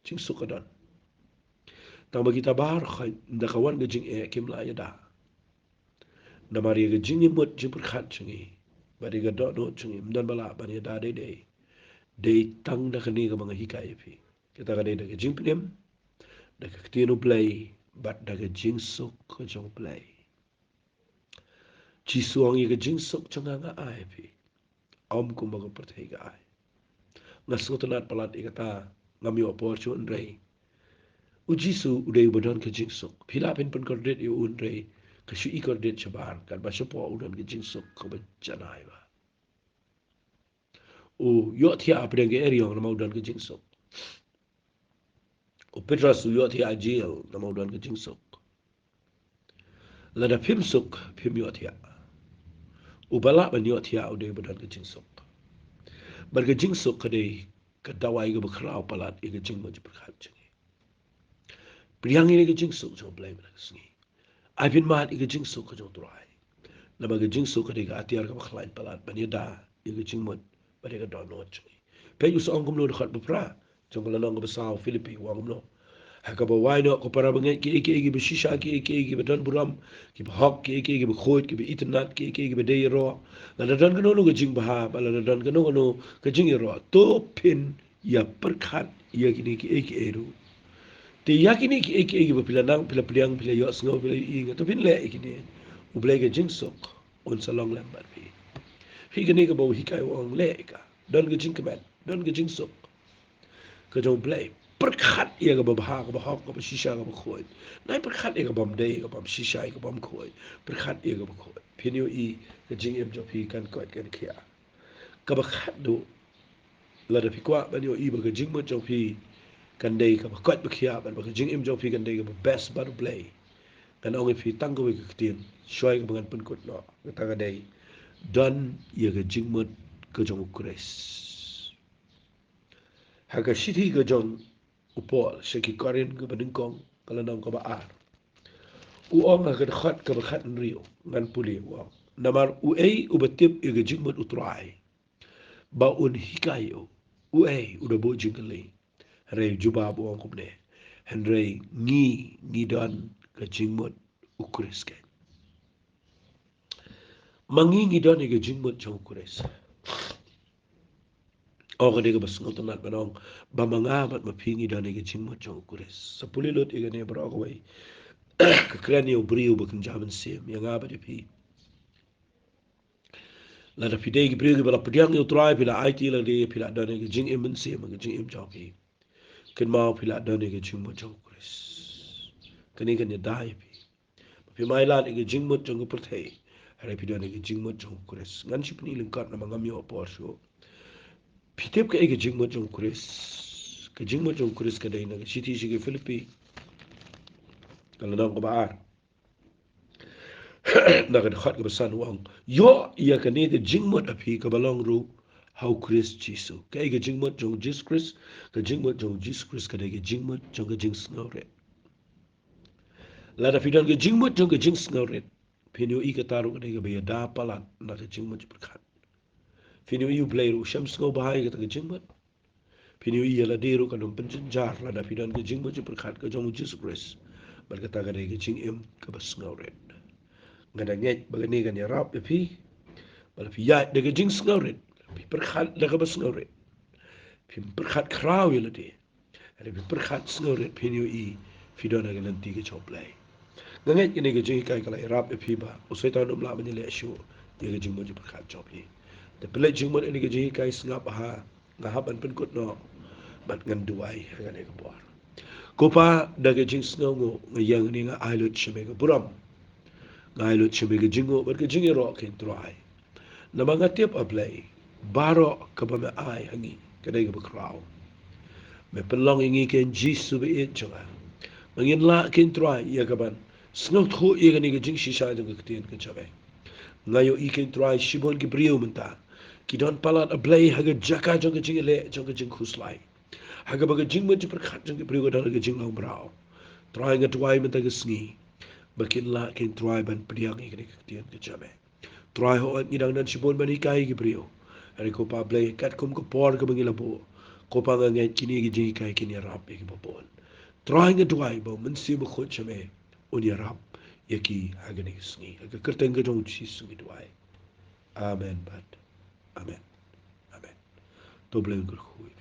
jingsuk ka don. Tang ba kita baroh khoit, ynda ka wan ka jingeh kim lah ïada. Namar ïa ka jingmut jingpyrkhat jong ngi bad ïa ka dohnud jong ngi ym don ba lah ban ïada dei dei. Dei tang da kane kaba nga hikai ïa phi. Kata ka dei da ka jingpynim, da ka ktien U Blei, bad da ka jingsuk ka jong U Blei. Jisu ong, ïa ka jingsuk jong nga nga ai ïa phi, ym kumba ka pyrthei ka ai. Nga sngewtynnat palat ïa kata, ngam ïoh por shuh, hynrei U Jisu u dei uba don ka jingsuk. Phi lah phin pynkordit ïa u, hynrei ka shu i kordit shabar, katba shapoh u don ka jingsuk kaba janai bha. U ïohthiah hapdeng ka eriong namar u don ka jingsuk. U Petros u ïohthiah ha jail namar u don ka jingsuk. Lada phim suk, phim ïohthiah. Uba lah ban ïohthiah u dei uba don ka jingsuk. Bad ka jingsuk ka dei ka dawai kaba khraw palat ïa ka jingmut jingpyrkhat jong ngi. Pdiang ïa ka jingsuk jong U Blei mynta ka sngi. Ai pynmad ïa ka jingsuk ka jong U Trai. Namar ka jingsuk ka dei ka atiar kaba khlaiñ palat ban ïada ïa ka jingmut bad ïa ka dohnud jong ngi. Peit u sa ong kumno ha ka dkhot ba phra jong ka lynnong kaba saw Philippi, u ong kumno: Ha kaba wai noh, ko para bangeit, kiei kiei kiba shisha, kiei kiei kiba don burom, kiba hok, kiei kiei kiba khuid, kiba itynnad, kiei kiei kiba dei ïaroh, lada don kano kano ka jingbha bad lada don kano kano ka jingïaroh, to phin ïa pyrkhat ïa kine kiei kiei ruh. Te ïa kine kiei kiei kiba phi la nang, phi la pdiang, phi la ïohsngew, phi la ïohi, to phin leh ïa kine, U Blei ka jingsuk un sa long lem bad phi. Phi, kane kaba u hikai u ong, leh ïa ka. Don ka jingkmen, don ka jingsuk ka jong U Blei. Pyrkhat ïa kaba bha, kaba hok, kaba shisha, kaba khuid. Nai pyrkhat ïa ka bym dei, ka bym shisha, ka bym khuid. Pyrkhat ïa kaba khuid. Phin ïohi ka jingim jong phi kan koit kan khiah. Kaba khatduh, lada phi kwah ban ïohi ba ka jingmut jong phi kan dei kaba koit ba khiah bad ba ka jingim jong phi kan dei kaba best bad U Blei, ngan ong ïa phi tang kawei ka ktien shuwa kaba ngan pynkut noh. Kata ka dei: Don ïa ka jingmut ka jong U Khrist. Ha ka shithi ka jong u Paul sha ki Korinth kaba nyngkong, ka lynnong kaba ar, u ong ha ka dkhot kaba khathynriew, ngan pule, u ong: Namar uei uba tip ïa ka jingmut U Trai ba un hikai ïa u? Uei u da buh jingkylli? Hynrei u jubab u ong kumne: Hynrei ngi, ngi don ka jingmut U Khrist keiñ. Ma ngi ngi don ïa ka jingmut jong U Khrist. Oh, ka dei kaba sngewtynnat ban ong ba ma nga bad ma phi ngi don ïa ka jingmut jong U Khrist. Sa pule lut ïa kane baroh kawei. Ka kren ïa u briew ba kynja mynsiem, ïa nga bad ïa phi. Lada phi dei ki briew kiba la pdiang ïa U Trai, phi la aiti lade, phi la don ïa ka jingim mynsiem ha ka jingim jong phi. Kynmaw phi la don ïa ka jingmut jong U Khrist. Kane kan ïada ïa phi. Ba phim ailad ïa ka jingmut jong ka pyrthei, Hynrei phi don ïa ka jingmut jong u Khrist. Ngan shu pyni lyngkot namar ngam ïoh por shuh. Phi tip kaei ka jingmut jong u Khrist? Ka jingmut jong u Khrist ka dei na ka shithi sha ki Philippi, ka lynnong kaba ar, na ka dkhot kaba san, u ong: Ïoh ïa kane ka jingmut ha phi kaba long ruh ha u Khrist Jisu. Kaei ka jingmut jong u Jisu Khrist? Ka jingmut jong u Jisu Khrist ka dei ka jingmut jong ka jingsngewrit. Lada phi don ka jingmut jong ka jingsngewrit, phin ïohi kata ruh ka dei kaba ïada palat na ka jingmut jingpyrkhat. Phin ïohi U Blei ruh u shem sngewbha ïa kata ka jingmut. Phin ïohi ïa lade ruh kan ym pynjynjar lada phi don ka jingmut jingpyrkhat ka jong u Jisu Khrist. Bad kata ka dei ka jingim kaba sngewrit. Nga da ngeit ba kane kan ïarap ïa phi. Ba lada phi ïaid da ka jingsngewrit, phi pyrkhat da kaba sngewrit, phi pyrkhat khraw ïa lade, lada phi pyrkhat sngewrit, phin ïohi phi don ha ka lynti ka jong U Blei. Nga ngeit kane ka jinghikai ka la ïarap ïa phi ba u Soitan um lah ban ïaleh shuh ïa ka jingmut jingpyrkhat jong phi. Te pynleit jingmut ïa kane ka jinghikai, sngap bha, nga hap ban pynkut noh bad ngan duwai ha kane ka por. Ko Pa, da ka jingsngewnguh nga ïeng hangne, nga ai lut sha me ka burom, nga ai lut sha me ka jingnguh bad ka jingïaroh, ko Trai. Namar nga tip, A Blei, baroh kaba me ai ha ngi ka dei kaba khraw. Me pynlong ïa ngi, ko Jisu ba ïeit jong nga, ba ngin lah, ko Trai, ïa kaban sngewthuh ïa kane ka jingshisha jong ka ktien ka jong me. Nga ïohi, ko Trai, shibun ki briew mynta ki don palat, A Blei, ha ka jaka jong ka jingïaleh jong ka jingkhuslai, ha kaba ka jingmut jingpyrkhat jong ki briew ka don ha ka jingmraw. Trai, nga duwai mynta ka sngi ba kin lah, ko Trai, ban pdiang ïa kane ka ktien ka jong me. Trai, hooid ngi dang don shibun ban hikai ïa ki briew. Hynrei ko Pa Blei, katkum ka por kaba ngi la buh, ko Pa, nga ngeit kine ki jinghikai kin ïarap ïa kiba bun. Trai, nga duwai ba U Mynsiem Bakhuid jong me un ïarap ïa ki ha kane ka sngi, ha ka kyrteng ka jong U Jisu ngi duwai. Amen bad amen. Amen. To U Blei un kyrkhu ïa